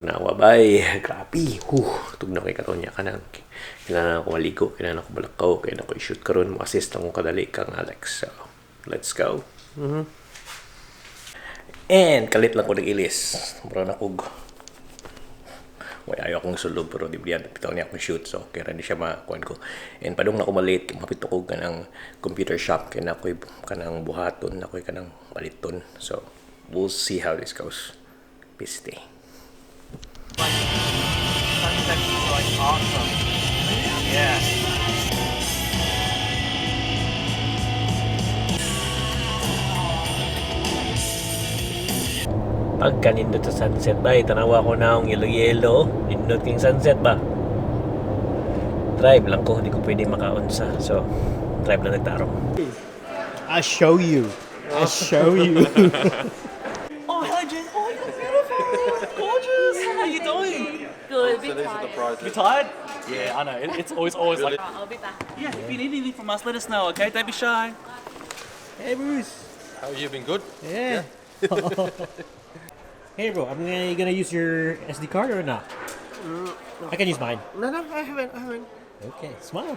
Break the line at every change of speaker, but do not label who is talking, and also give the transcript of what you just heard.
Nawa bay, grabe. Huh, tugnaw kay karon niya kanang kailangan ako maligo, kailangan ako balakaw, kailangan ako i-shoot karon, mo assist akong kadali kang Alex. So, let's go. And kalit lang ko nag-ilis. Mura na kog way ayaw akong sulob, pero di ba bitaw niya akong shoot, so kaya di siya makuan ko. And padung na ko malate, mapito ko kanang computer shop kay na ako'y kanang buhaton, na ako'y kanang paliton. So we'll see how this goes. Piste.
Sunset's like awesome. Yeah.
Pagkanindot sa sunset ba, tanawa ko na ang yelo-yelo. Nindot king sunset ba? Drive lang ko, hindi ko pwede makaunsa. So, drive lang nagtarong.
I show you. I show you.
Oh, hello, Jen. Oh, you're beautiful. Gorgeous. How are you doing?
Good. A bit tired.
You tired? Yeah, I know. It's always, always like.
I'll be back.
Yeah, if you need anything from us, let us know. Okay, don't be shy.
Hey, Bruce.
How have you been? Good?
Yeah. Hey, bro. I'm gonna, you gonna use your SD card or not? I can use mine.
No, I haven't. I haven't.
Okay. Smile.